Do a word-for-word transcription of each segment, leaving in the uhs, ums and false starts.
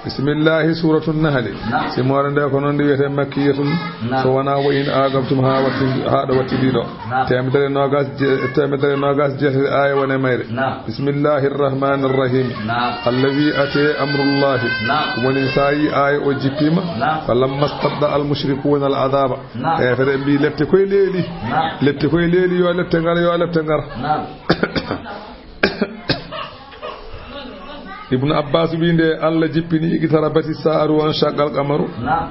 Bismillahi, Suratu Nahli. Naam. Simoore nde ko noon ndi wiyetee makkiyatun. Naam. So wonaa wa in aqabtum haa watti, haa ɗo watti ɗiɗo. Naam. Teemedere noogas je-, teemedere noogas jeetati aaya woni e mayre. Naam. Bismillahi rahmani rahim. Naam. Allah wi, "Atee amrullahi." Naam. Woni so a yi aaya o jippiima. Naam. Falamma stadda al mushrikuuna al adaba. Naam. Heefere mbi lepte koye leeli. Naam. Lepte koye leeli, yo lepte ngar, yo lepte ngar. Naam. Ibnu Abbas wi nde Allah jippini, "Iqtarabati sa'atu wan shaqqal qamaru." Naam.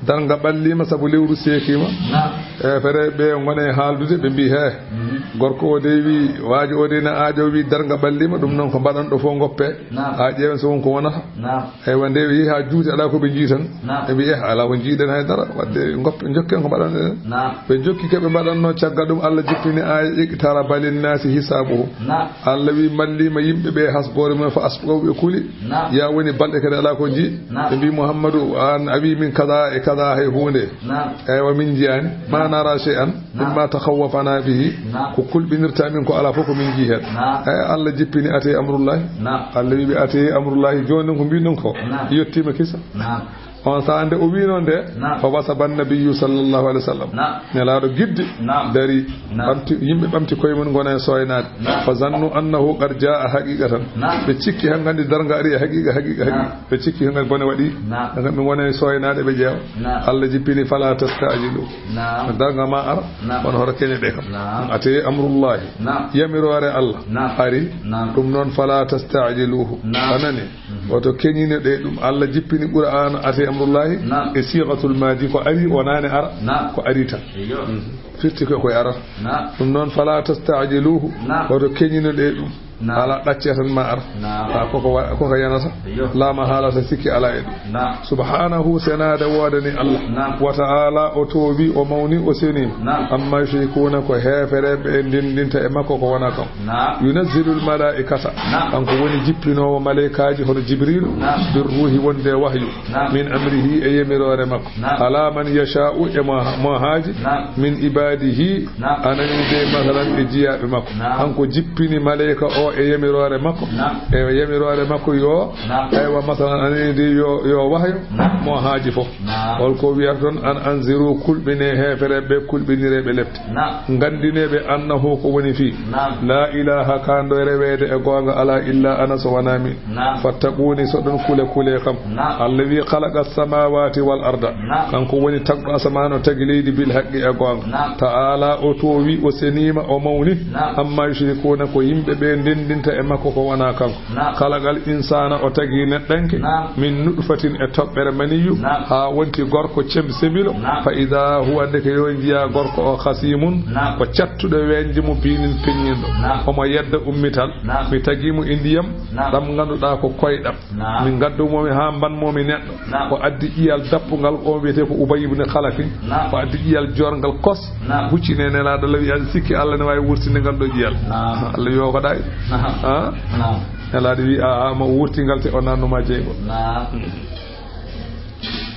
Darnga ɓalliima sabu lewru seekiima. Naam. Heefere ɓe ngona e haaldude, ɓe mbi, "He, mhm, gorko o de wi, waajo o de na aajo wi darnga ɓalliima, ɗum noon ko mbaɗan ɗo fof ngoppe." Naam. Haa ƴeewen so won ko wonata. Naam. Eywa, nde ɓe yehi haa juuti, alaa ko ɓe njii tan. Naam. Ɓe mbi, "Eh, alaa ko njiiɗen hay dara, wadde ngoppe, njokken ko mbaɗanɗen." Naam. Ɓe njokki ko ɓe mbaɗanno, caggal ɗum Allah jippini aaya, "Iqtaraba linnaasi hisaabuhum." Naam. Allah wi, "Malliima yimɓe ɓe hasboore mum, fa asbahu ɓe kuli." Naam. Ya woni balɗe kadi alaa ko njii. Naam. Ɓe mbi, "Muhammadu, an a wi min kaza e kaza hay huunde." Naam. Eywa, min njiyaani. Ma nara shay'an. Naam. Mimma takhawwafana bihi. Naam. Ko kulɓinirta min ko alaa fof ko min njii heen. Naam. Eyi, Allah jippini, "Atee amrullahi." Naam. Allah wi ɓe, "Atee amrullahi." Jooni noon ko mbiɗon ko. Naam. Yettiima kisa. Naam. On sahaa nde o wiino nde, naam, fa wasaba nabiyyu sallallahu alaihi wasallam. Naam. Nelaaɗo giddi, naam, dari, naam, ɓamti, yimɓe ɓamti koye mum ngona e sooynaade. Naam. Fa zannu annahu qad jaa haqiqatan. Naam. Ɓe cikki han nganndi darnga ari e haqiqa, haqiqa, haqiqa. Naam. Ɓe cikki han nganndi bone waɗi. Naam. Ɓe nganndi ngona e sooynaade ɓe ƴeewa. Naam. Allah jippini, "Fala tasta'jilu." Naam. Darnga ma ara, naam, kono hoto keñe ɗe kam. Naam. Atee amrullahi. Naam. Yamiroore Allah, naam, ari. Naam. Ɗum noon, "Fala tasta'jiluhu." Naam. A nani? Mhm. Woto keñine ɗe ɗum. Allah jippini Qur'aana, "Atee amrullahi." Naam. E sigatul maadi, ko ari, wonaani ara, naam, ko ari tan. Eyyo. Mhm. Firti ko koye arata. Naam. Ɗum noon, "Fala tasta'jiluhu." Naam. Woto keñine ɗe ɗum. Naam. Alaa ɗacce tan ma ar. Naam. A, koko wa-, koko yanata. Eyyo. La mahalata, sikki alaa e ɗum. Naam. Subhanahu, senaade woodani Allah. Naam. Wa ta'ala, o toowi, o mawni, o seni. Naam. Amma yushrikuna, ko heefereɓe ndendinta e makko ko wona kam. Naam. Yunazzilul malaikata. Naam. Kanko woni jippinoowo malaykaaji hono Jibrilu. Naam. Bir ruhi, wonde wahyu. Naam. Min amrihi, e yamiroore makko. Naam. Ala man yasha'u, e mo, mo haaji. Naam. Min ibadihi, naam, a nani de, masalan, e jiyaaɓe makko. Naam. Kanko jippini maleyka o e yamiroore makko. Naam. E yamiroore makko yo, naam, aywa, masalan, a nani de yo, yo wahyo, naam, mo haaji fof. Naam. Holko wiyata toon? An anziru, kulɓine heefereɓe, kulɓinireɓe lepte. Naam. Nganndinee ɓe annahu, ko woni fii. Naam. La ilaha, ka ndo reweede e goonga alaa, illa ana, so wonaa min. Naam. Fattaquni, so ɗon kule, kule kam. Naam. Allah wi, "Khalaqa samawati wal arda." Naam. Kanko woni tagɗo asamaan, o tagi leydi bil haqqi, e goonga. Naam. Ta'ala, o toowi, o seniima, o mawni. Naam. Amma yushrikuna, ko yimɓe ɓe ndendinta e makko ko wona kanko. Naam. Khalaqal insana, o tagi neɗɗanke, naam, min nutfatin, e toɓɓere maniyu, naam, haa wonti gorko cem-, semilo. Naam. Fa idha huwa, ndeke yo njiya gorko o, khasimun, naam, ko cattuɗo weñde mo, binin, peññinɗo. Naam. Omo yedda ummital. Naam. Mi tagi mo e ndiyam, naam, ɗam ngannduɗaa ko koyɗam. Naam. Min ngaddumomi haa mbanmomi neɗɗo. Naam. Ko addi ƴiyal dappungal, o wiyetee ko Ubay ibn Khalafin. Naam. Ko addi ƴiyal joorngal kos. Naam. Huccine Nelaaɗo lawi, aɗa sikki Allah ne waawi wurtinde ngal ɗo ƴiyal? Naam. Allah wi o ko ɗaay. Naam. Ha? Naam. Nelaaɗo wi, "Aa, aa, ma wurti ngal te o nannu ma jeygol." Naam.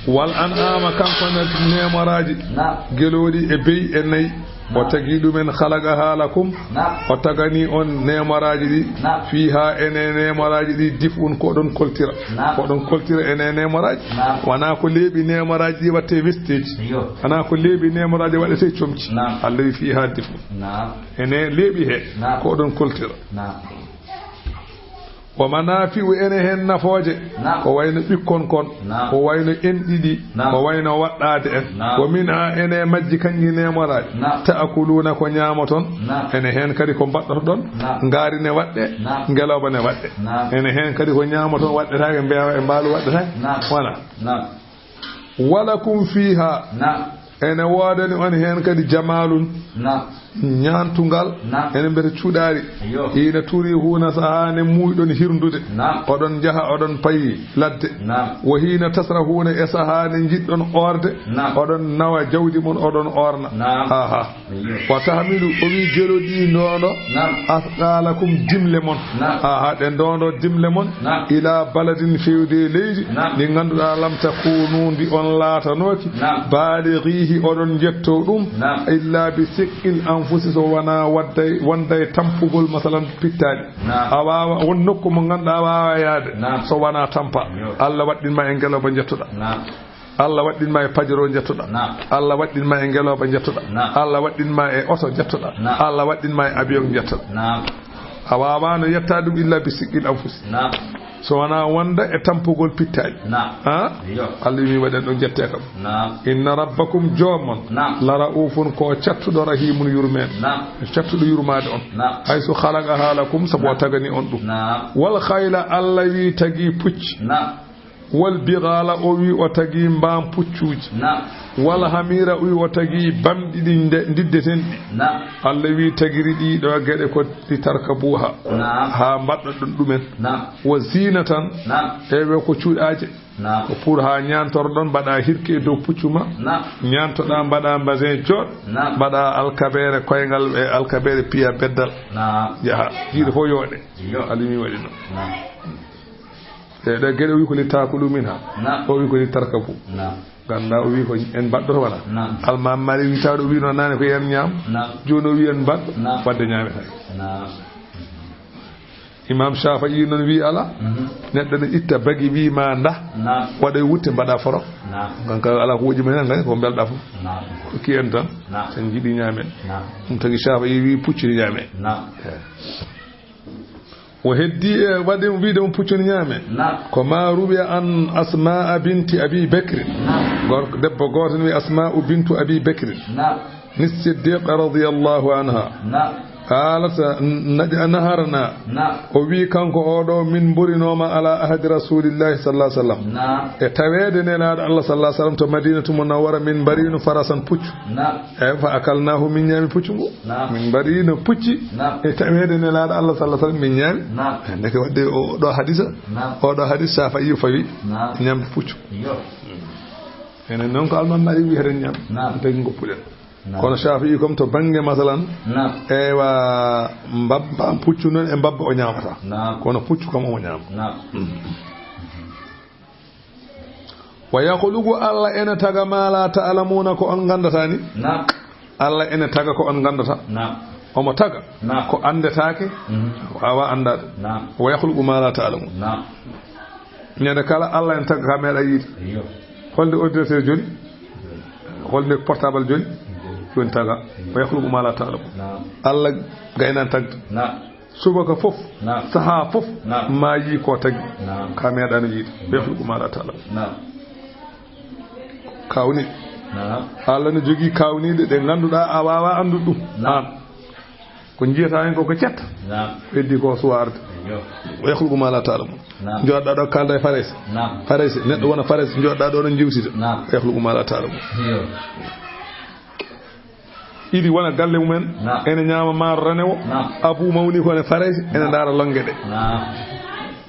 Wal an'ama, kanko ne neemoraaji. Naam. Gelooɗi e beyi e nayi. O tagi ɗumen, "Khalaqaha lakum." Naam. O tagani on neemoraaji ɗi. Naam. Fiha, ene neemoraaji ɗi, dif'un, ko ɗon koltira. Naam. Ko ɗon koltira ene neemoraaji. Naam. Wona ko leeɓi neemoraaji ɗi watte vestige. Iyo. Wona ko leeɓi neemoraaji waɗete comci. Naam. Allah wi, "Fiha dif'un." Naam. Ene leeɓi he. Naam. Ko ɗon koltira. Naam. Wa manafi'u, ene heen nafooje. Naam. Ko wayno ɓikkon kon. Naam. Ko wayno enɗi ɗi. Naam. Ko wayno waɗɗaade en. Naam. Wa minha, ene majji kanji neemoraaji. Naam. Ta'kuluna, ko ñaamoton. Naam. Ene heen kadi ko mbaɗɗotoɗon. Naam. Ngaari ne waɗɗe. Naam. Ngelooba ne waɗɗe. Naam. Ene heen kadi ko ñaamoton waɗɗetaake, mbeewa e mbaalu waɗɗetaake. Naam. Voilà. Naam. Walakum fiha. Naam. Ene woodani on heen kadi jamalun. Naam. Ñaantungal. Naam. Ene mbiyete cuɗaari. Iyo. Hiina turihuna, sahaa ne muuyɗon hirndude. Naam. Oɗon njaha, oɗon payi ladde. Naam. Wa hiina tasrahuna, e sahaa ne njiɗɗon oorde. Naam. Oɗon nawa jawdi mon, oɗon oorna. Naam. Aha. Iyo. Wa tahmilu, o wi, gelooɗi ndondo. Naam. Asqalakum, dimle mon. Naam. Aha, ɗe ndondo dimle mon. Naam. Ila baladin, fewde leydi. Naam. Ndi ngannduɗaa, lam takunu, ndi on laatanooki. Naam. Balighihi, oɗon njetto ɗum. Naam. Illa bi shiqqil Anfusi so wonaa wadday, wonday tampugol, masalan, pittaaɗi. Naam. A waawa, won nokku mo ngannduɗaa a waawaa yaade. Naam. So wonaa tampa. Yo. Allah waɗɗin ma e ngelooba njettuɗaa. Naam. Allah waɗɗin ma e pajero njettuɗaa. Naam. Allah waɗɗin ma e ngelooba njettuɗaa. Naam. Allah waɗɗin ma e oto njettuɗaa. Naam. Allah waɗɗin ma e avion njettuɗaa. Naam. A waawaano yetta ɗum illa bi siqqil anfusi. Naam. So wonaa wonda e tampugol pittaaɗi. Naam. Ha? Yo. Allah wi mi waɗan ɗum jette kam. Naam. Inna rabbakum joomon. Naam. La ra'ufun ko cattuɗo rahimun yurmeen. Naam. Cattuɗo yurmaade on. Naam. Haysu khalaqa halakum sabu o tagani on ɗum. Naam. Wal khayla Allah wi tagi pucci. Naam. Wal bighala o wi o tagi mbaam puccuuji. Naam. Wal hamira o wi o tagi bamɗi ɗi nde-, ndiddeten ɗi. Naam. Allah wi tagiri ɗi ɗo geɗe ko li tarkabuha. Naam. Haa mbaɗɗo ɗum ɗumen. Naam. Wa zinatan. Naam. Ewe ko cuuɗaaje. Naam. Ko pour haa ñaantorɗon, mbaɗa hirke e dow puccu ma. Naam. Ñaantoɗa, mbaɗa mbasin jooɗ. Naam. Mbaɗa alkabeere koyngal e alkabeere piya beddal. Naam. Jaha. Jiiɗo fof yooɗe. Yo. Alimi waɗi noon. Naam. E ɗe geɗe wi ko li taakulu minha. Naam. O wi ko li tarkabu. Naam. Ganda o wi ko en mbaɗɗoto wala. Naam. Almam Malik wi tawɗo wi noon nane ko en ñaam. Naam. Jooni o wi en mbaɗɗo. Naam. Wadde ñaame hay. Naam. Imam Shafi'i noon wi ala. Mhm. Neɗɗo ne itta bagi wi ma nda. Naam. Waɗa e wutte mbaɗa foro. Naam. Kanka ala ko woƴi men hen ko belɗa fof. Naam. Ko ki en tan. Naam. Sen jiɗi ñaamen. Naam. Ɗum tagi Shafi'i wi puccini ñaame. Naam. Eh. O heddi e waɗde mo wiide mo puccuni ñaame. Naam. Ko ma ruwiya an Asma'a binti Abi Bakri. Naam. Gorko, debbo gooto ne wiye Asma'u bintu Abi Bakri. Naam. Ni Siddiq radiyallahu anha. Naam. Qaalat, naja-, naharna. Naam. O wi kanko oɗo min mborinooma ala ahdi Rasulillahi sallallahu alaihi wasallam. Naam. E taweede Nelaaɗo Allah sallallahu alaihi wasallam to Madinatu Munawwara min mbarino farasan puccu. Naam. E fa akalnahu min ñaami puccu ngu. Naam. Min mbarino pucci. Naam. E taweede Nelaaɗo Allah sallallahu alaihi wasallam min ñaami. Naam. E ndeke wadde o ɗo hadisa. Naam. O ɗo hadis Shafi'i fawi. Naam. Ñaamde puccu. Yo. Enen noon ko almam mari wi heren ñaam. Naam. Tagi ngoppuɗen. Naam. Kono Shafi'i kom to bannge masalan. Naam. Ewa mbabba puccu noon e mbabba o ñaamata. Naam. Kono puccu kam omo ñaama. Naam. Mm. Wa yakhluqu, Allah ene taga ma la ta'lamuna, ko on nganndata ni. Naam. Allah ene taga ko on nganndata. Naam. Omo taga. Naam. Ko anndetaake. Mhm. Waawa anndaade. Naam. Wa yakhluqu ma la ta'lamun. Naam. Ñande kala Allah ene taga ka meeɗa yiide. Iyo. Holde ordinateur joni? Holde portable joni? Joni taga. Wa yakhluqu ma la ta'lamun. Naam. Allah gaynan tagde. Naam. Subaka fof, naam, sahaa fof, naam, ma yii ko tagi. Naam. Ka meeɗano yiide. Naam. Yakhluqu ma la ta'lamun. Naam. Kawni. Naam. Allah no jogii kawniiɗe ɗe ngannduɗaa a waawaa anndude ɗum. Naam. Aan. Ko njiyata hen ko, ko cetta. Naam. Ko heddi ko suwarde. Yo. Wa yakhluqu ma la ta'lamun. Naam. Jooɗɗaa ɗo kaalda e Farayse. Naam. Farayse, neɗɗo wona Farayse, jooɗɗaa ɗo no jewtida. Naam. Wa yakhluqu ma la ta'lamun. Yo. Idi wona galle mumen, naam, ene ñaama maaro renewo. Naam. Abu mawni ko ne Farayse, ene, naam, ndaara lonnge ɗe. Naam.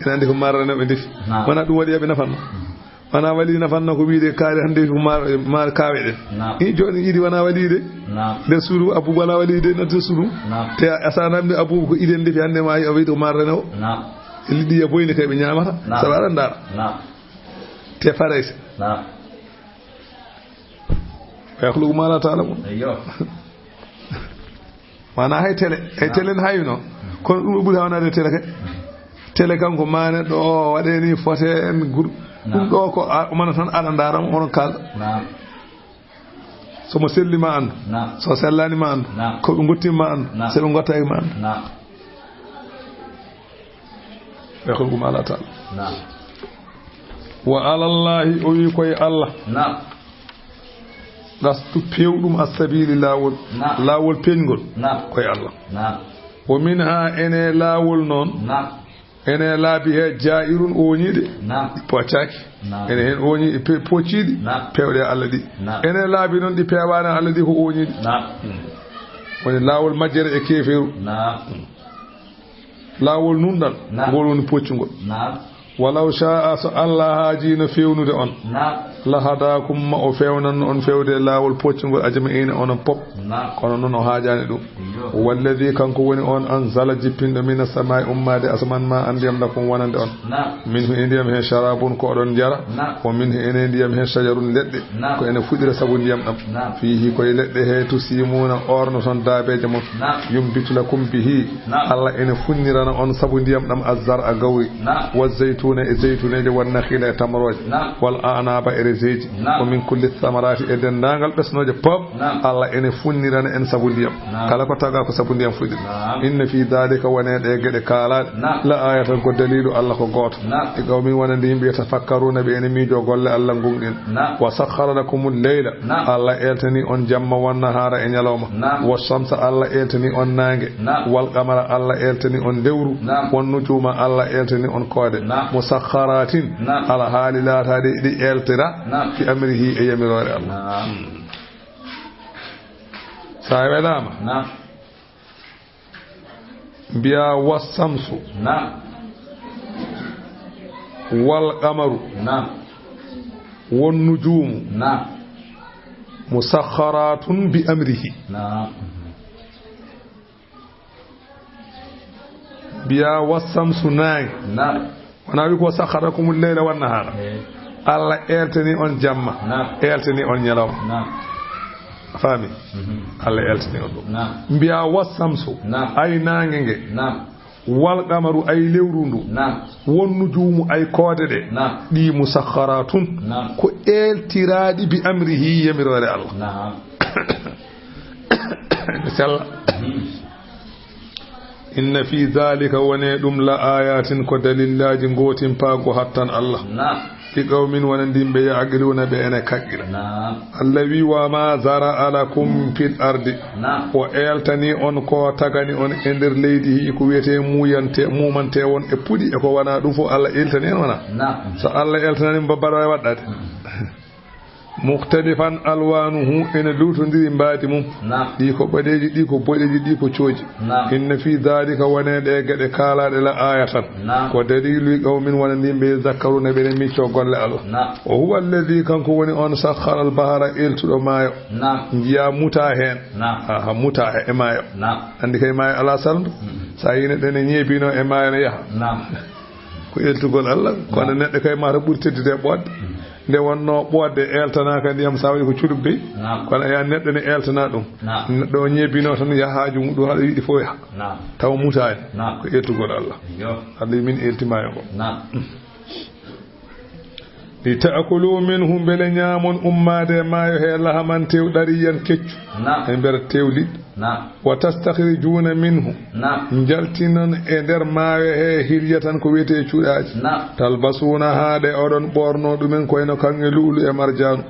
Ene anndi ko maaro renewo ɓe ndefi. Naam. Wona ɗum waɗi ɓe nafanno. Mm. Wona wali nafanno ko wiide kaari hannde ko maaro, maaro kaawe ɗen. Naam. I jooni idi wona wali de. Naam. Nder suudu Abu wona wali de, nder suudu. Naam. Te a sanamde Abu ko idi en ndefi hannde ma o wiide ko maaro renewo. Naam. E liɗɗi ya boyne kay ɓe ñaamata. Naam. Sabu aɗa ndaara. Naam. Te Farayse. Naam. Wa yakhluqu ma la ta'lamun. Eyyo. Wona hay télé. Hay, naam, télé ne hayno. Kono ɗum ɗo ɓuri hawnaade télé kay. Télé kanko ma neɗɗo o waɗe ni fote en gur-, naam, ɗum ɗo ko a, o mana tan aɗa ndaara mo, onon kaalda. Naam. So mo selli ma anndu. Naam. So sellaani ma anndu. Naam. Ko ɓe ngottima ma anndu. Naam. So ɓe ngottaaki ma anndu. Naam. Wa yakhluqu ma la ta'lamun. Naam. Wa alallahi, o wi koye Allah. Naam. Qasdu, pewɗum, as-sabili, laawol. Naam. Laawol peeñgol. Naam. Koye Allah. Naam. Wa minha, ene laawol noon. Naam. Ene laabi he jaa'irun, ooñiiɗe. Naam. Ɗi poccaaki. Naam. Ene heen ooñi-, pe-, pocciiɗi. Naam. Peewɗe Allah ɗi. Naam. Ene laabi noon ɗi peewaani Allah ɗi ko ooñiiɗi. Naam. Woni laawol majjere e keefeeru. Naam. Laawol nunɗal, naam, ngol woni poccungol. Naam. Walaw sha'a, so Allah haajino fewnude on, la hadakum, ma o fewnanno on fewde laawol poccungol, ajma'ina, onon pop. Kono non o haajani ɗum. Walladhi, kanko woni on, anzala, jippinɗo, mina samaa'i, ummaade asamaan, ma an, ndiyam, lakum, wonande on. Minhu, e ndiyam he, sharabun, ko oɗon njara. Wa minhu, ene ndiyam he, shajarun, leɗɗe, ko ene fuɗira sabu ndiyam ɗam. Fihi, koye leɗɗe he, tusimuna, ornoton daabeeje mon. Yumbitu lakum bihi, Allah ene funnirana on sabu ndiyam ɗam, azzar'a, gawri. Wa zaytuna, e zaytuneeje, wa nakhila, e tamrooje, wal a'naba, e reseeji. Wa min kulli thamarati, e denndaangal ɓesnooje pop, Allah ene funnirana en sabu ndiyam. Kala ko taga ko sabu ndiyam fuɗiri. Inna fi dhalika, wone ɗe geɗe kaalaaɗe, la ayatan, ko dalilu Allah ko gooto. Li qawmin, wonande yimɓe, yatafakkaruna, ɓe ene miijo golle Allah gonɗin. Wa sakhkhara lakumul layla, Allah eltani on jamma, wan nahara, e ñalawma. Wa shamsa, Allah eltani on naange. Wal qamara, Allah eltani on lewru. Wan nujuma, Allah eltani on koode. Musakhkharatin, alhaali laataaɗi ɗi eltira, bi amrihi, e yamiroore Allah. Sa welama, mbiya, wassamsu, wal qamaru, wan nujumu, musakharatun bi amrihi. Mbiya, wassamsu, naange. Wona wi ko, sakhkhara lakumul layla wan nahara. Allah eltani on jamma, eltani on ñalawma. A faami? Allah eltani on ɗum. Mbiya, wassamsu, ay naange nge. Wal qamaru, ay lewru ndu. Wan nujumu, ay koode ɗe. Ɗi, musakhkharatun, ko eltiraaɗi, bi amrihi, yamiroore Allah. Ene sella. Inna fi dhalika, wone ɗum, la ayatin, ko dalillaaji gootimpaagu hattan Allah. Li qawmin, wonande yimɓe, ya'qiluna, ɓe ene kaqqila. Allah wi, wa ma zara'a lakum fil ardi. O eltani on ko tagani on e nder leydi, hi ko wiyete muyante, mumante won e puɗi e ko wona ɗum fof, Allah eltani en wona. So Allah eltanani mo, babbaɗo waɗɗade. Mukhtalifan alwanuhu, ene luutondiri mbaadi mum. Ɗi ko ɓaleeji, ɗi ko boɗeeji, ɗi ko cooji. Inna fi dhalika, wone ɗe geɗe kaalaaɗe, la ayatan, ko dalilu, li qawmin, wonande yimɓe, yadhakkaruna, ɓe ene micco golle Allah. Wa huwa alladhi, kanko woni on, sakhkhara al bahra, eltuɗo maayo. Njiya muta heen. Aha, muta e maayo. Anndi kay maayo alaa salndu. Sa yi neɗɗo ene ñeebino e maayo, ne yaha. Ko eltugol Allah, kono neɗɗo kay mata ɓuri teddude e ɓoodde. Nde wonno ɓoodde eltanaaka ndiyam, sa waɗi ko cuɗum dey. Kono a yiya neɗɗo ne eltana ɗum. Neɗɗo o ñeebino tan yaha haaju muɗum, haɗa yiɗi fof yaha. Tawa mutaani. Ko eltugol Allah. Allah min elti maayo ngo. Li ta'kulu minhu, mbele ñaamon ummaade e maayo he, lahaman, tew, ɗariyan, keccu. E nder tew liɗɗi. Wa tastakhrijuna minhu, njaltinon e nder maayo he, hilyatan, ko wiyetee cuɗaaji. Talbasunaha, ɗe oɗon ɓorno ɗumen, ko wayno kaŋŋe lu'lu e marjaanu.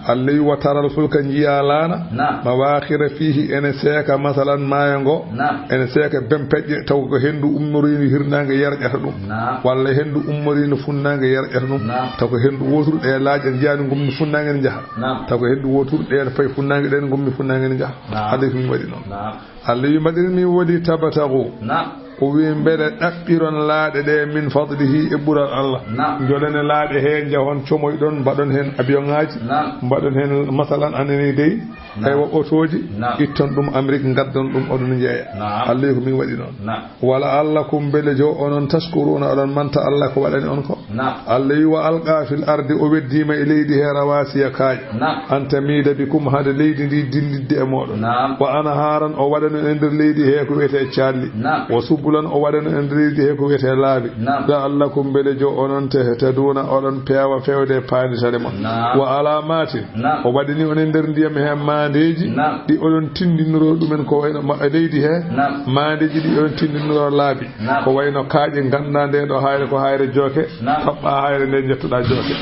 Allah wi, wa taral fulka, njiya laana. Mawakhira fihi, ene seeka, masalan, maayo ngo. Ene seeka bempeƴƴe, taw ko henndu ummoriindu hirnaange yerƴata ɗum. Walla henndu ummoriindu funnaange yerƴata ɗum. Taw ko henndu wooturu, ɗe laaƴa, njiya ni ngummi funnaange ne njaha. Taw ko henndu wooturu, ɗe payi funnaange, ɗen ngummi funnaange ne njaha. Hade ko min waɗi noon. Allah wi, mbaɗir min, woni, tabtagu. O wi, mbele ɗaɓɓiron laaɗe ɗe, min fadlihi, e ɓural Allah. Njolene laaɗe he, njahon, comoyɗon, mbaɗon heen avion ŋaaji, mbaɗon heen, masalan, anani dey, aywa, otooji, itton ɗum Amérique, ngaddon ɗum, oɗon njeeya. Allah wi, ko min waɗi noon. Wala allakum, mbele jo onon, tashkuruna, oɗon manta Allah ko waɗani on ko. Allah wi, wa alqa fil ardi, o weddiima e leydi he, rawasiya, kaaƴe. An tamida bikum, hade leydi ndi dillidde e mooɗon. Wa anharan, o waɗani on e nder leydi he ko wiyetee calli. Wa subulan, o waɗani on e nder leydi he ko wiyetee laabi. La'allakum, mbele jo onon, tahtaduna, oɗon peewa fewde e paanditare mon. Wa alamatin, o waɗani on e nder ndiyam he maandeeji, ɗi oɗon tindinoro ɗumen ko wayno ma-, leydi he, maandeeji ɗi oɗon tindinoro laabi. Ko wayno kaaƴe, ngannda nde ɗo hayre ko hayre jooke, toɓɓa hayre nde, njettoɗa jooke.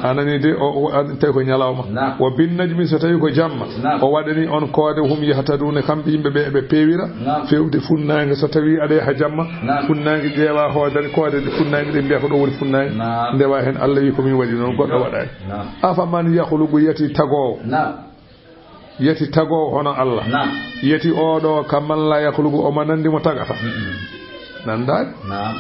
A nani de, o, o, an, tawi ko ñalawma. Wa bin najmi, so tawi ko jamma, o waɗani on koode, hum yahtaduna, kamɓe yimɓe ɓe, ɓe peewira fewde funnaange. So tawi aɗa yaha jamma, funnaange ƴeewa hoodere, koode ɗe funnaange ɗe mbiya ko ɗo woni funnaange. Ndewa heen, Allah wi, ko min waɗi noon, goɗɗo waɗaani. Afa man yakhluqu, yati tagoowo. Yeti tagoowo hono Allah. Naam. Yeti oo ɗoo, kaman laa yakhluqu, omo nanndi mo tagata. Mm-mm. Nanndaani? Naam.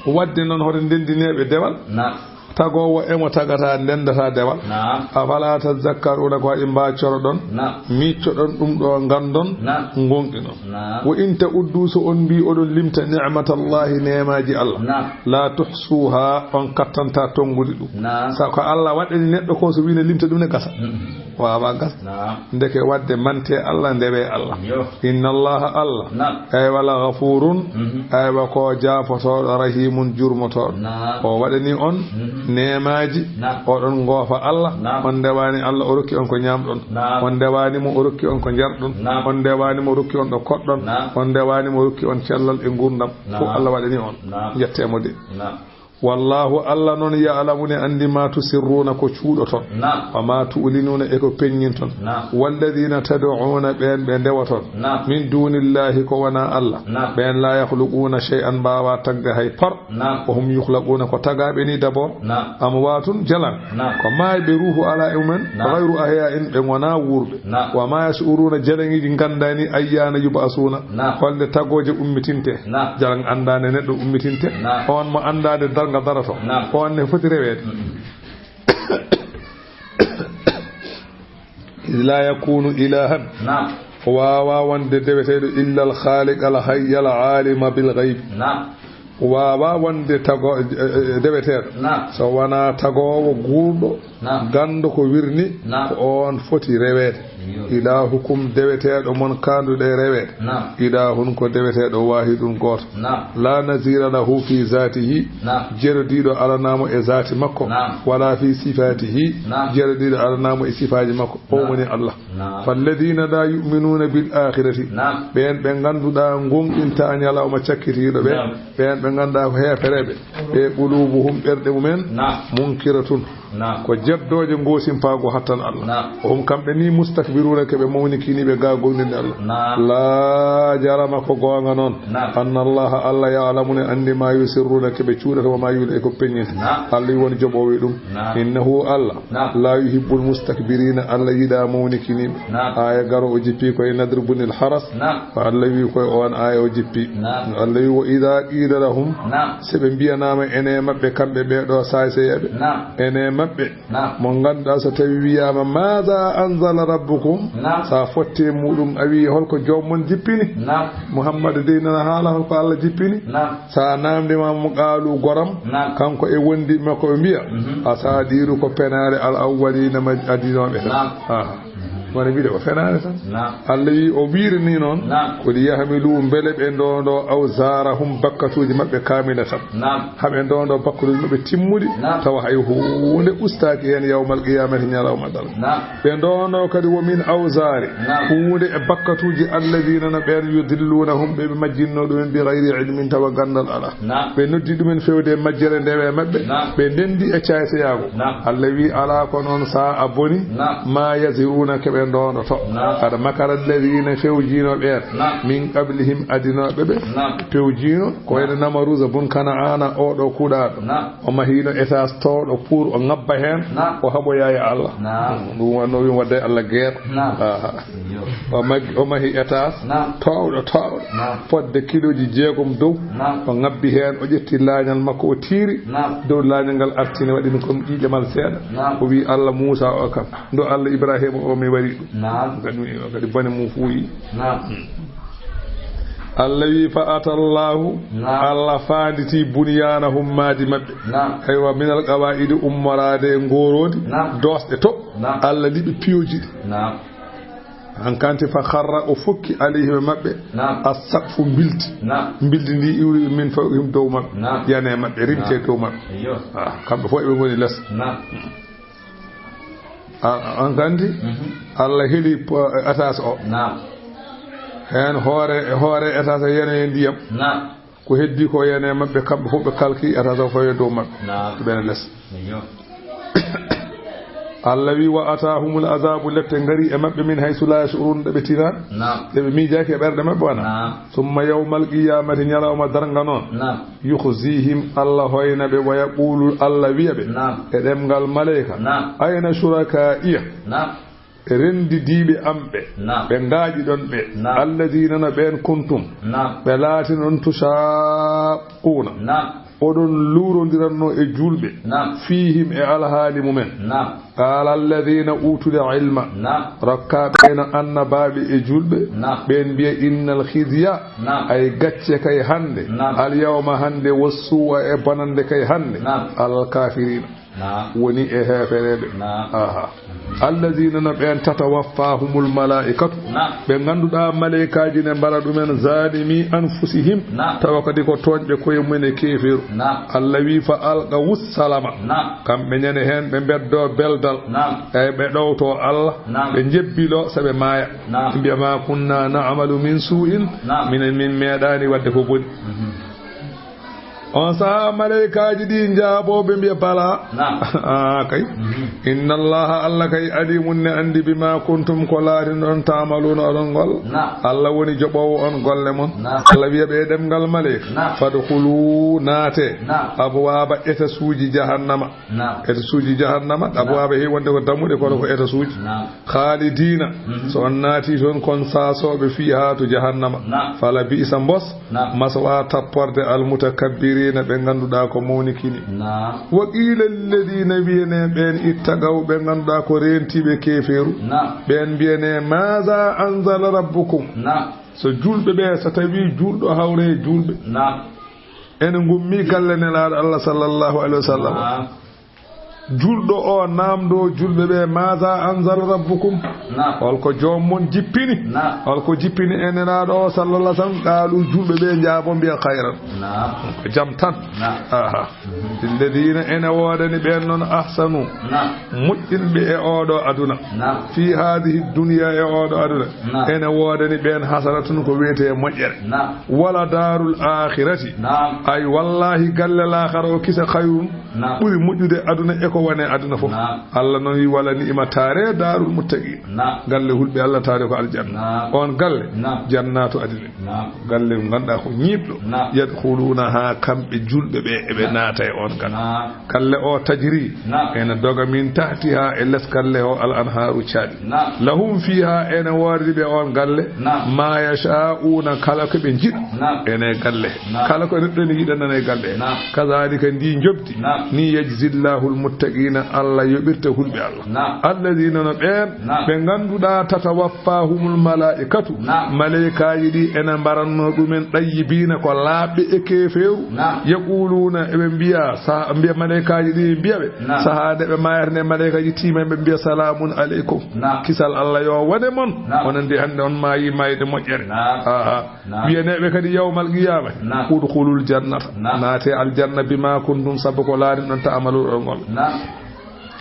Waɗde noon, hoto ndendineeɓe dewal. Naam. Tagoowo emo tagata, ndendata dewal. Naam. Afalaa tazakkaruuna, ko haɗi mbaacoroɗon? Naam. Miiccoɗon ɗum ɗo, nganndon Naam. Ngonɗinon. Naam. Wa in ta'uddu, so on mbii oɗon limta ni'matallahi, neemaaji Allah. Naam. La tuhsuha, on kattantaa tonngude ɗum. Naam. Sa ko Allah waɗani neɗɗo ko, so wii ne limta ɗum ne gasa. Mm. Waawaa gas. Naam. Ndeke waɗde mante Allah, ndewe Allah. Yo. Inna Allaha Allah. Naam. Eywa la ghafurun. Mhm. Eywa ko jaafotooɗo, rahimun jurmotooɗo. Naam. O waɗani on Mhm. neemaaji. Naam. Oɗon ngoofa Allah. Naam. On ndewaani Allah, o rokki on ko ñaamɗon. Naam. On ndewaani mo, o rokki on ko njarɗon. Naam. On ndewaani mo, o rokki on ɗo koɗɗon. Naam. On ndewaani mo, o rokki on cellal e nguurndam. Fof Naam. Allah waɗani on. Naam. Njettee mo de. Naam. Wallaahu, Allah noon, ya'lamu, ne anndi, ma tusirruuna, ko cuuɗoton. Naam. Wa ma tu'linuuna, e ko peññinton. Naam. Walladiina tad'uuna, ɓeen ɓe ndewoton. Naam. Min duunillaahi, ko wonaa Allah. Naam. Ɓeen laa yakhluquuna shay'an, mbaawaa tagde hay par. Naam. Wa hum yukhlaquuna, ko tagaaɓe ni d'abord. Naam. Amwaatun, jalan. Naam. Ko maayɓe, ruuhu alaa e mumen. Naam. Ghayru ahyaa'in, ɓe ngonaa wuurɓe. Naam. Wa ma yash'uruuna, jalaŋiiji nganndaani, ayyaana yub'asuuna, Naam. holde tagooje ummitinte. Naam. Jalaŋ anndaa nde neɗɗo ummitinte. Naam. On mo anndaa nde darnga daroto. Naam. On ne foti reweede. Mm-mm. Iz laa yakuunu ilaahan. Naam. Waawaa wonde deweteeɗo illa al-Khaaliq al-Hayy al-Aalima bil ghayb. Naam. Waawaa wonde tago-, eh, eh, deweteeɗo. Naam. So wonaa tagoowo guurɗo, Naam. ganndo ko wirni, Naam. ko oon foti reweede. Iyo. Ilaahukum, deweteeɗo mon kaanduɗo e reweede. Naam. Ilaahun, ko deweteeɗo waahidun gooto. Naam. Laa naziira lahu fi zaatihi, Naam. jerodiiɗo alanaa mo e zaati makko. Naam. Wala fi sifaatihi, Naam. jerodiiɗo alanaa mo e sifaaji makko. O Naam. woni Allah. Naam. Falladiina laa yu'minuuna bil aakhirati. Naam. Ɓeen ɓe ngannduɗaa ngoonɗintaa ñalawma cakkitiiɗo ɓe. Naam. Ɓeen ɓe ngannduɗaa ko heefereeɓe. Ɓe quluubuhum, ɓerɗe mumen. Naam. Munkiratun. Naam. Ko jeddooje ngoosin paago hattan Allah. Naam. Wa hum, kamɓe ni, mustakbiruuna, ko ɓe mawnikiniiɓe ga goonɗinde Allah. Naam. Laa jarama, ko goonga noon. Naam. Anna Allaha, Allah, ya'lamu, ne anndi, ma yusirruuna, ko ɓe cuuɗata, wa ma yu'lin, e ko peññinta. Naam. Allah woni joɓoowo e ɗum. Naam. Innahu, Allah, Naam. laa yuhibbul mustakbiriina, Allah yiɗaa mawnikiniiɓe. Naam. Aaya garo o jippi ko e nadribunil haras. Naam. Ko Allah wi ko e on aaya o jippi. Naam. Allah wi, wa idha qila lahum, Naam. se ɓe mbiyanaama ene maɓɓe kamɓe ɓee ɗoo saayseeɓe. Naam. Ene maɓɓe. Naam. Mo ngannduɗaa so tawi wiyaama, maza anzala rabbukum? Naam. Sa fotte muɗum a wi, holko joom mon jippini? Naam. Muhammad dey nana haala holko Allah jippini? Naam. Sa namndima mo qaalu goram, Naam. kanko e wondi makko ɓe mbiya, Mhm. asaadiru ko penaale al awwaliina ma adinooɓe tan. Naam. Aha. Mhm. Wona mbiɗa ko fenaale tan. Naam. Allah wi o wiiri ni noon, Naam. ko li yahmilu mbele ɓe ndondo awzarahum bakkatuuji maɓɓe kaamilatan. Naam. Haɓe ndondo bakkatuuji maɓɓe timmuɗi, Naam. tawa hay huunde ustaaki heen yawmal qiyamati ñalawma dal. Naam. Ɓe ndono kadi wo min awzari Naam. huunde e bakkatuuji alladina no ɓeen yudillunahum ɓe ɓe majjinno ɗumen bi gayri ilmin tawa ganndal alaa. Naam. Ɓe noddi ɗumen fewde e majjere ndewe maɓɓe. Naam. Ɓe ndendi e cayseyaago. Naam. Allah wi alaa ko noon sa a boni. Naam. Ma yaziruna ko ɓe ndonoto. Naam. Qad makara alladina fewjino ɓeen. Naam. Min qablihim adinooɓe ɓe. Naam. Pewjino ko wayno Namaruza bun Kanaana oɗo kuɗaaɗo. Naam. O mahino étage towɗo pour o ŋabba heen, Naam. o haɓoya e Allah. Naam. Ɗum wonno wiimo wadde Allah guerre. Naam. Aha. Iyo. O magi-, o mahi étage Naam. towɗo, towɗo. Naam. Fodde kiloji jeegom dow. Naam. O ŋabbi heen, o ƴetti laañal makko, o tiiri. Naam. Dow laañal ngal artini, waɗi ɗum comme ƴiiƴamal seeɗa. Naam. O wi Allah Muusa o kam, ndo Allah Ibrahima o mi wari ɗum. Naam. Kadi, kadi bone mum fuuyi. Naam. Allah wi, fa atallahu, Naam. Allah faanditi bunyaanahum maadi maɓɓe. Naam. Aywa, minal qawaa'idi ummoraade e ngooroodi, Naam. doosɗe to. Naam. Allah liɓi piyoji ɗi. Naam. Hankanti fa kharra o fukki alayhim e maɓɓe. Naam. As-saqfu mbildi. Naam. Mbildi ndi iwri min fawqihim dow maɓɓe. Naam. Yana e maɓɓe, rimte Naam. dow maɓɓe. Iyo. Ah, kamɓe fof eɓe ngoni les. Naam. A, an kandi, Mhm. Allah heli po-, étage o. Naam. Heen hoore, hoore étage o yene e ndiyam. Naam. Ko heddi ko yene maɓɓe kamɓe fof ɓe kalki étage o fawi dow maɓɓe. Naam. Ɓe les. Iyo. Allah wi, wa atahumul azabu, lette ngari e maɓɓe min haysu la yashurun, ɗe ɓe tina. Naam. Ɗe ɓe miijaaki e ɓerɗe maɓɓe wana. Naam. Summa yawmal qiyamati, ñalawma darnga noon. Naam. Yukhzihim, Allah hoyna ɓe, wa yaqulu, Allah wiya ɓe, Naam. e ɗemngal maleyka, Naam. ayna shuraka'iya, Naam. renndidiiɓe am ɓe, Naam. ɓe ngaaƴi ɗon ɓe, Naam. alladina no ɓeen kuntum, Naam. ɓe laatinon tushaqquna, Naam. Oɗon luurondirannoo e juulɓe. Naam. Fiihim, e alhaali mumen. Naam. Qaala alladhiina uutul ilma. Naam. Rokkaaɓe ɓe no annabaaɓe e juulɓe. Naam. Ɓeen mbiya, innal khizya. Naam. Ay gacce kay hannde. Naam. Al yawma hannde, wassuu'a e bonannde kay hannde. Naam. Alal kaafiriina. Naam. Woni e heefereeɓe. Naam. Aha. Alladhiina no ɓeen tatawaffaahumul malaa'ikatu. Naam. Ɓe ngannduɗaa maleykaaji ne mbara ɗumen zaalimi anfusihim. Naam. Tawa kadi ko tooñɓe koye mumen e keefeeru. Naam. Allah wi fa alqawu salama. Naam. Kamɓe ñande heen ɓe mbeddoo beldal. Naam. Eyi ɓe ɗowtoo Allah. Naam. Ɓe njebbiloo so ɓe maaya. Naam. Ɓe mbiya ma kunna na'malu min suu'in. Naam. Minen min meeɗaani waɗde ko boni. Mhm. On sahaa maleykaaji ɗi njaaboo ɓe mbiya bala. Naam. Ah, kay. Mhm. Inna Allaha, Allah kay alimun ne anndi bima kuntum ko laatinɗon ta'maluuna oɗon ngol. Naam. Allah woni joɓoowo on golle mon. Naam. Allah wiya ɓe e ɗemngal maleyka. Naam. Fadkhulu naate. Naam. Abwaaba etasuuji jahannama. Naam. Etasuuji jahannama, abwaaba heewi wonde ko dammuɗe kono ko etasuuji. Naam. Khaalidiina, mhm, so on naati toon kon saasooɓe fiihaa to jahannama. Naam. Fala bi'sa mbos. Naam. Maswa tapporde almutakabbiriina ɓe ngannduɗaa ko mawnikini. Naam. Wa qiila alladhiina wiyane ɓeen ittaqaw ɓe ngannduɗaa ko reentiiɓe keefeeru. Naam. Ɓeen mbiyane maaza anzala rabbukum. Naam. So juulɓe ɓe, so tawii juulɗo hawre e juulɓe. Naam. Ene ngummi galle Nelaaɗo Allah sallallahu alayhi wa sallam. Naam. Juulɗo o naamndo juulɓe ɓe, maaza anzala rabbukum? Naam. Holko joom mon jippini? Naam. Holko jippini e Nelaaɗo o sallallahu alayhi wa sallam? Qaalu, juulɓe ɓe njaabo mbiya khayran. Naam. Ko jam tan. Naam. Aha. Lilladiina ene woodani ɓeen noon ahsanu. Naam. Moƴƴinɓe e oɗo aduna. Naam. Fii haadihi dunya e oɗo aduna. Naam. Ene woodani ɓeen hasanatun ko wiyetee moƴƴere. Naam. Wala daarul aakhirati. Naam. Ay wallahi galle laakhara o kisa khayrun. Naam. Ɓuri moƴƴude aduna e ko woni e aduna fof. Naam. Allah noon wi wala ni'ma taare daarul muttaqiin. Naam. Galle hulɓe Allah taare ko aljanna. Naam. On galle, naam, jannaatu adnin. Naam. Galle ngannduɗaa ko ñiiɓɗo. Naam. Yadkhuluunahaa, kamɓe juulɓe ɓe, eɓe, naam, naata e on galle. Naam. Galle o tajri, naam, ene doga min tahtihaa, e les galle o al anhaaru caaɗi. Naam. Lahum fiihaa, ene woodi ɓe on galle. Naam. Maa yashaa'uuna, kala ko ɓe njiɗi. Naam. Ene galle. Naam. Kala ko neɗɗo ene yiɗa nana e galle he. Naam. Kazaalika, ndi njoɓdi. Naam. Ni yajzillaahu almuttaqiina, Allah yoɓirta hulɓe Allah. Naam. Alladiina, no ɓeen, naam, ɓe ngannduɗaa tatawaffaahumul malaa'ikatu. Naam. Maleykaaji ɗi ene mbarannoo ɗumen ɗayyibiina ko laaɓɓe e keefeeru. Naam. Yaquuluuna, eɓe mbiya, sa-, mbiya maleykaaji ɗi mbiya ɓe. Naam. Sahaa nde ɓe maayata nde maleykaaji tiima ɓe mbiya salaamun aleykum. Naam. Kisal Allah yo wone mon. Naam. Onon de hannde on maayi maayde moƴƴere. Naam. Aha. Naam. Wiyaneeɓe kadi yawmal qiyaamati, naam, udkhulul jannata. Naam. Naate aljanna bima kuntum, sabu ko laatinɗon ta'maluuna ngol. Naam.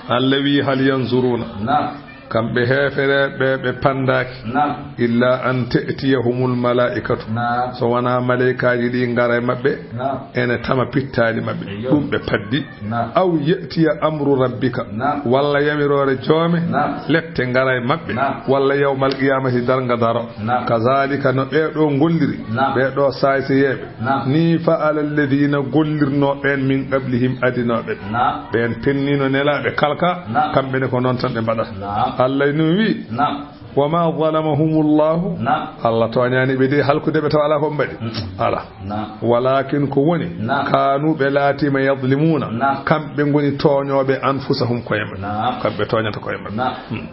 Allah wi hal yanzuruuna. Naam. Kamɓe heefereeɓe ɓe panndaaki. Naam. Illa an ta'tiyahumul malaa'ikatu. Naam. So wonaa maleykaaji ɗi ngara e maɓɓe, naam, ene tama pittaali maɓɓe. Eyyo. Ɗum ɓe paddi. Naam. Aw ya'tiya amru rabbika. Naam. Walla yamiroore joome. Naam. Lette ngara e maɓɓe. Naam. Walla yawmal qiyaamati darnga daro. Naam. Kazaalika, no ɓee ɗoo ngolliri. Naam. Ɓee ɗoo saayseyeeɓe. Naam. Ni fa'ala alladhiina, gollirnoo ɓeen, min qablihim, adinooɓe ɓe. Naam. Ɓeen penniino nelaaɓe kalka. Naam. Kamɓe ne ko noon tan ɓe mbaɗata. Naam. Allah no wi. Naam. Wa ma zalamahumullahu. Naam. Allah tooñaani ɓe de halkude ɓe tawa alaa ko ɓe mbaɗi. Mm-mm. Alaa. Naam. Walakin ko woni, naam, kaanu ɓe laatiima yadlimuuna. Naam. Kamɓe ngoni tooñooɓe anfusahum koye maɓɓe. Naam. Kamɓe tooñata koye maɓɓe. Naam. Hmm.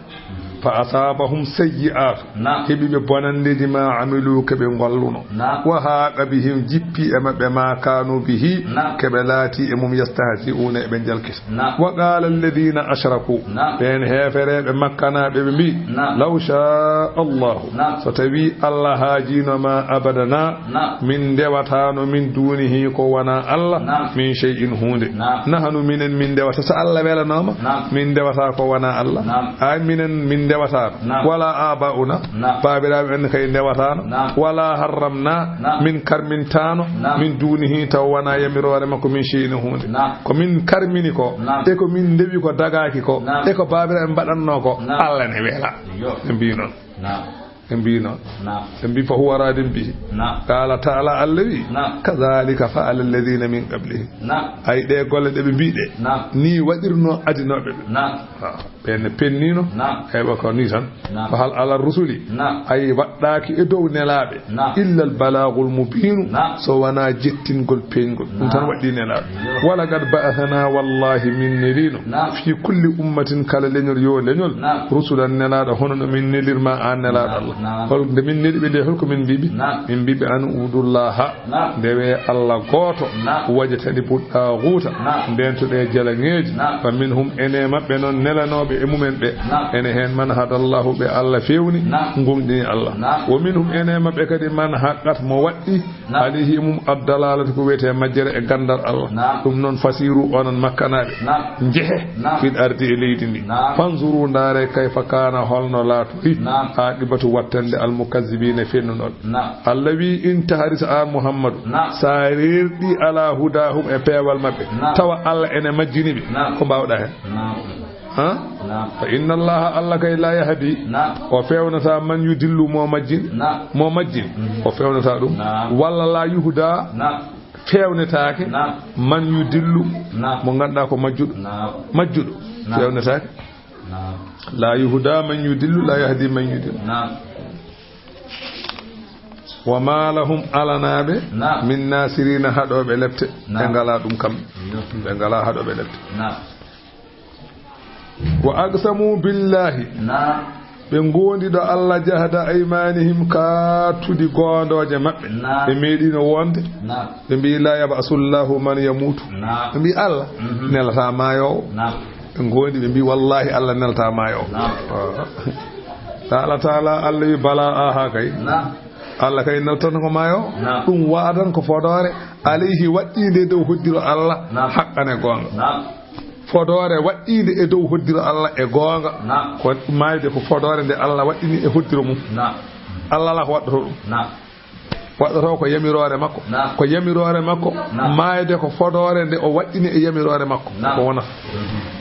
Fa asaabahum sayyi'aatu. Naam. Heɓi ɓe bonanndeeji ma amilu ke ɓe ngolluno. Naam. Wa haaqa bihim jippi e maɓɓe ma kaanu bihi, naam, ke ɓe laati e mum yastahzi'uuna eɓe njalkita. Naam. Wa qaala alladhiina ashraku. Naam. Ɓeen heefereeɓe makkanaaɓe ɓe mbi. Naam. Law shaa Allahu. Naam. So tawii Allah haajiino ma abadana. Naam. Min ndewataano min duunihi ko wonaa Allah. Naam. Min shay'in huunde. Naam. Nahanu minen min ndewata so Allah welanooma. Naam. Min ndewata ko wonaa Allah. Naam. Ay minen min ndewataano. Naam. Wala abauna. Naam. Baabiraaɓe en kay ndewataano. Naam. Wala harramna. Naam. Min karmintaano. Naam. Min duunihi taw wonaa yamiroore makko min shay'in huunde. Naam. Ko min karmini ko. Naam. E ko min ndewi ko dagaaki ko. Naam. E ko baabiraaɓe mbaɗannoo ko. Naam. Allah ne wela. Iyo. Ɓe mbi noon. Naam. Ɓe mbii noon. Naam. Ɓe mbii, "Fa huwa raadin bihi." Naam. Qaala taala, Allah wi, Naam. "Kadhalika fa'ala alladhina min qablihim." Naam. Ay, ɗe golle ɗe ɓe mbii ɗe, Naam. Ni waɗirno adinooɓe ɓe. Naam. Ha, ɓe ne pennino. Naam. Heɓa ko ni tan. Naam. "Fa hal ala rusuli." Naam. Ay, waɗɗaaki e dow nelaaɓe. Naam. "Illa al balaagul mubiinu." Naam. So wonaa jettingol peeñgol. Ɗum tan Naam. Waɗɗi nelaaɓe. Yo. "Wa laqad ba'athna," wallahi min nelino. Naam. "Fi kulli ummatin," kala leñol yo leñol. Naam. "Rusulan," nelaaɗo, hono no min nelirma aan nelaaɗo Naam. Allah. Naam. Hol nde min neli ɓe nde, hol ko min mbii ɓe? Naam. Min mbii ɓe, "An ubudullaha." Naam. Ndewe Allah gooto. Naam. "Wajtanibu taaguuta." Naam. Ndento ɗe jalaŋeeji. Naam. "Fa minhum," ene maɓɓe noon nelanooɓe e mumen ɓe. Naam. Ene heen, "man hadallahu," ɓe Allah feewni, Naam. Ngoŋɗini Allah. Naam. "Wa minhum," ene maɓɓe kadi, "man haqqat," mo waɗɗi, Naam. "alayhi," e mum, "ad-dalalatu," ko wiyetee majjere e ganndal Allah. Naam. Ɗum noon, "fasiru," onon Makkanaaɓe, Naam. "Njehe," Naam. "fil ardi," e leydi ndi. Naam. "Fanzuru," ndaare, "kayfa kana," holno laatori, Naam. "aqibatu," wattande, "al-mukazzibina," fennunooɓe. Naam. Allah wi, "In tahris," aan Muhammadu, Naam. "so a reerɗi ala hudahum," e peewal maɓɓe, Naam. "tawa Allah ene majjini ɓe," Naam. ko mbaawɗa heen? Naam. Ha? Naam. "Fa inna Allaha," Allah kay, "la yahdi," Naam. o feewnataa, "man yudillu," mo majjini, Naam. mo majjini, Mhm. o feewnataa ɗum. Naam. Walla "la yuhda," Naam. feewnetaake, Naam. "man yudillu," Naam. mo ngannduɗaa ko majjuɗo. Naam. Majjuɗo, Naam. feewnetaake. Naam. "La yuhda man yudillu, la yahdi man yudillu." Naam. "Wa ma lahum," alanaa ɓe, Naam. "min nasirina," haɗooɓe lepte. Naam. Ɓe ngalaa ɗum kamɓe. Yo. Ɓe ngalaa haɗooɓe lepte. Naam. "Wa aqsamu billahi," Naam. ɓe ngondi ɗo Allah, "jahda aymanihim," kattudi goondooje maɓɓe. Naam. Ɓe meeɗino wonde. Naam. Ɓe mbii, "La yab'asullahu man yamutu." Naam. Ɓe mbii, "Allah Mhm. nelataa maayoowo." Naam. Ɓe ngondi, ɓe mbii, "Wallahi, Allah nelataa maayoowo." Naam. Taala, taala, Allah wi, "Bala, aha kay." Naam. Allah kay neltata ko maayoowo. Naam. Ɗum waadan ko fodoore. Alayhi, waɗɗiinde e dow hoddiro Allah. Naam. Haqqan, e goonga. Naam. Fodoore waɗɗiinde e dow hoddiro Allah e goonga. Naam. Ko maayde ko fodoore nde Allah waɗɗini e hoddiro mum. Naam. Allah alaa ko waɗɗotoo ɗum. Naam. Waɗɗotoo ko yamiroore makko. Naam. Ko yamiroore makko. Naam. Maayde ko fodoore nde o waɗɗini e yamiroore makko. Naam. Ko wonata. Mhm.